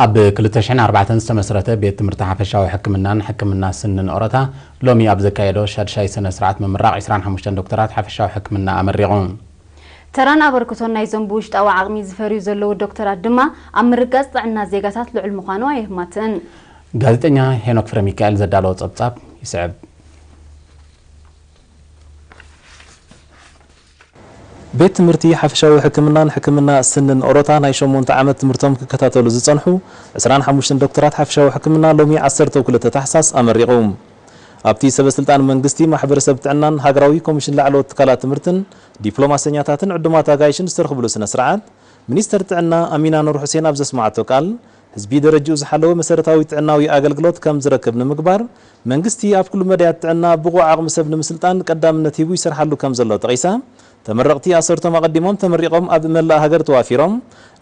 ኣብ ክልተ ሽሕን ኣርባዕተን ዝተመስረተ ቤት ትምህርቲ ሓፈሻዊ ሕክምናን ሕክምና ስንን ኦሮታ ሎሚ ኣብ ዘካየዶ ሻድሻይ ስነ ስርዓት ምምራቕ ዕስራን ሓሙሽተን ዶክተራት ሓፈሻዊ ሕክምና ኣመሪቑ። ተራን ኣበርክቶን ናይዞም ብውሽጣዊ ዓቕሚ ዝፈርዩ ዘለዉ ዶክተራት ድማ ኣብ ምርጋጽ ጥዕና ዜጋታት ልዑል ምዃኑ ኣየማትእን። ጋዜጠኛ ሄኖክ ፍረሚካኤል ዘዳለዎ ጸብጻብ ይስዕብ። ቤት ትምህርቲ ሓፈሻዊ ሕክምናን ሕክምና ስንን ኦሮታ ናይ ሸሞንተ ዓመት ትምህርቶም ክከታተሉ ዝጸንሑ ዕስራን ሓሙሽተን ዶክተራት ሓፈሻዊ ሕክምና ሎሚ ዓሰርተ ክልተ ታሕሳስ ኣመሪቑ። ኣብቲ ሰበ ስልጣን መንግስቲ፣ ማሕበረሰብ ጥዕናን ሃገራዊ ኮሚሽን ላዕለዎት ትካላት ትምህርትን ዲፕሎማሰኛታትን ዕዱማት ኣጋይሽን ዝተረኽብሉ ስነ ስርዓት፣ ሚኒስተር ጥዕና ኣሚና ኑር ሑሴን ኣብ ዘስመዓቶ ቃል፣ ህዝቢ ደረጅኡ ዝሓለወ መሰረታዊ ጥዕናዊ ኣገልግሎት ከም ዝረክብ ንምግባር መንግስቲ ኣብ ኩሉ መዳያት ጥዕና ብቑዕ ዓቕሚ ሰብ ንምስልጣን ቀዳምነት ሂቡ ይሰርሓሉ ከም ዘሎ ጠቒሳ፣ ተመረቕቲ ኣሰርቶም ኣቐዲሞም ተመሪቖም ኣብ መላእ ሃገር ተዋፊሮም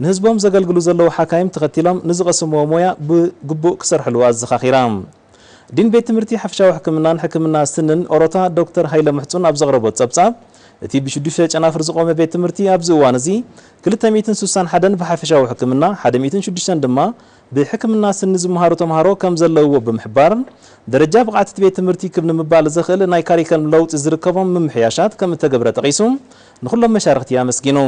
ንህዝቦም ዘገልግሉ ዘለዉ ሓካይም ተኸቲሎም ንዝቐሰምዎ ሞያ ብግቡእ ክሰርሕሉ ኣዘኻኺራ። ዲን ቤት ትምህርቲ ሓፈሻዊ ሕክምናን ሕክምና ስንን ኦሮታ ዶክተር ሃይለ ምሕጹን ኣብ ዘቕረቦ ጸብጻብ፣ እቲ ብሽዱሽተ ጨናፍር ዝቖመ ቤት ትምህርቲ ኣብዚ እዋን እዚ ክልተ ሚእትን ስሳን ሓደን ብሓፈሻዊ ሕክምና፣ ሓደ ሚእትን ሽዱሽተን ድማ ብሕክምና ስኒ ዝመሃሩ ተምሃሮ ከም ዘለውዎ ብምሕባር፣ ደረጃ ብቕዓት እቲ ቤት ትምህርቲ ክብ ንምባል ዘኽእል ናይ ካሪከልም ለውጢ ዝርከቦም ምምሕያሻት ከም እተገብረ ጠቒሱ፣ ንኹሎም መሻርኽቲ ኣመስጊኑ።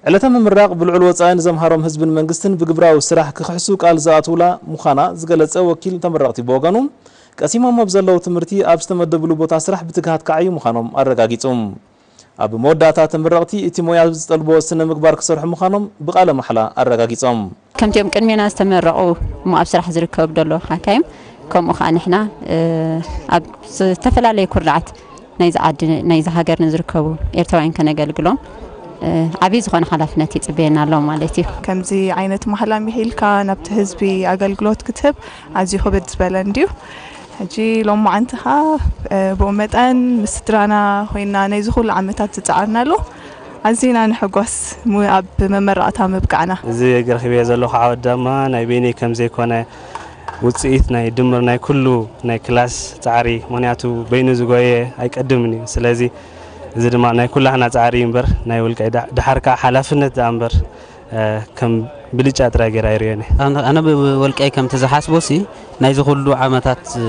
ዕለተ ምምራቕ ብልዑል ወጻኢ ንዘምሃሮም ህዝብን መንግስትን ብግብራዊ ስራሕ ክኽሕሱ ቃል ዝኣትውላ ምዃና ዝገለጸ ወኪል ተመረቕቲ ብወገኑ፣ ቀሲሞሞ ብዘለዉ ትምህርቲ ኣብ ዝተመደብሉ ቦታ ስራሕ ብትግሃት ክዓዩ ምዃኖም ኣረጋጊጹ። ኣብ መወዳእታ ተመረቕቲ እቲ ሞያ ዝጠልቦ ስነ ምግባር ክሰርሑ ምዃኖም ብቃለ ማሕላ ኣረጋጊጾም። ከምቲኦም ቅድሜና ዝተመረቑ እሞ ኣብ ስራሕ ዝርከቡ ዘሎ ሓካይም፣ ከምኡ ኸዓ ንሕና፣ እ፣ ኣብ ዝተፈላለየ ኩርናዓት ናይዚ ዓዲ፣ ናይዚ ሃገር ንዝርከቡ ኤርትራውያን ከነገልግሎም፣ እ፣ ዓብዪ ዝኾነ ሓላፍነት ይጽበየና ኣሎ ማለት እዩ። ከምዚ ዓይነት ማሕላ ምሒልካ ናብቲ ህዝቢ ኣገልግሎት ክትህብ ኣዝዩ ክብድ ዝበለ እንድዩ። ሕጂ ሎማዓንቲ ኸዓ፣ እ፣ ብኡ መጠን ምስ ስድራና ኮይና ናይዚ ኩሉ ዓመታት ዝጸዓርናሉ ኣዚና ንሕጎስ ሙ-፣ ኣብ መመረቕታ ምብቃዕና። እዚ ረኺበዮ ዘለኹ ዓወት ድማ ናይ በይነይ ከም ዘይኮነ ውጽኢት ናይ ድምር ናይ ኩሉ ናይ ክላስ ጻዕሪ፣ ምኽንያቱ በይኑ ዝጎየ ኣይቀድምን እዩ። ስለዚ እዚ ድማ ናይ ኩላህና ጻዕሪ እዩ እምበር ናይ ውልቀይ ዳ-፣ ደሓር ከኣ ሓላፍነት ደኣ እምበር፣ እ፣ ከም ብልጫ ጥራይ ገይረ ኣይርእዮን እየ። ኣነ፣ ኣነ ብወልቀይ ከምቲ ዝሓስቦ ሲ ናይዚ ኩሉ ዓመታት፣ እ፣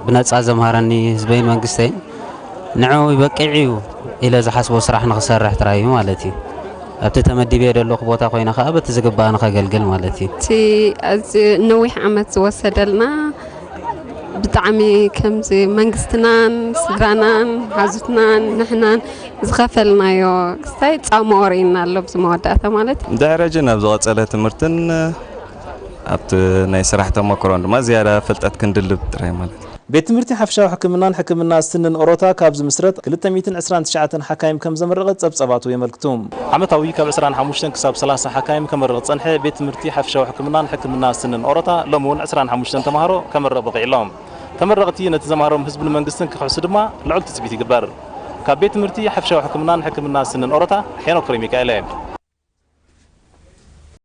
ብነጻ ዘምሃረኒ ህዝበይን መንግስተይን ንዕኡ በቂዕ እዩ ኢለ ዝሓስቦ ስራሕ ንኽሰርሕ ጥራይ እዩ ማለት እዩ። ኣብቲ ተመዲበ ዘለኹ ቦታ ኮይነ ከኣ በቲ ዝግባእ ንኸገልግል ማለት እዩ። እቲ ኣዝዩ ነዊሕ ዓመት ዝወሰደልና ብጣዕሚ ከምዚ መንግስትናን ስድራናን ሓዙትናን ንሕናን ዝኸፈልናዮ ክስታይ ጻምኦ ርኢና ኣሎ፣ ኣብዚ መወዳእታ ማለት እዩ። ድሕሪ ሕጂ ናብ ዝቐጸለ ትምህርትን ኣብቲ ናይ ስራሕ ተመክሮን ድማ ዝያዳ ፍልጠት ክንድልብ ጥራይ ማለት እዩ። ቤት ትምህርቲ ሓፈሻዊ ሕክምናን ሕክምና ስንን ኦሮታ ካብ ዝምስረት ክልተ ሚእትን ዕስራን ትሽዓተን ሓካይም ከም ዘመረቐ ጸብጸባቱ የመልክቱ። ዓመታዊ ካብ ዕስራን ሓሙሽተን ክሳብ ሰላሳ ሓካይም ከመርቕ ዝጸንሐ ቤት ትምህርቲ ሓፈሻዊ ሕክምናን ሕክምና ስንን ኦሮታ ሎሚ እውን ዕስራን ሓሙሽተን ተምሃሮ ከመርቕ በቒዑ ኣሎ። ተመረቕቲ ነቲ ዘምሃሮም ህዝብን መንግስትን ክኽሕሱ ድማ ልዑል ትጽቢት ይግበር። ካብ ቤት ትምህርቲ ሓፈሻዊ ሕክምናን ሕክምና ስንን ኦሮታ ሄኖክ ፍሬ ሚካኤል።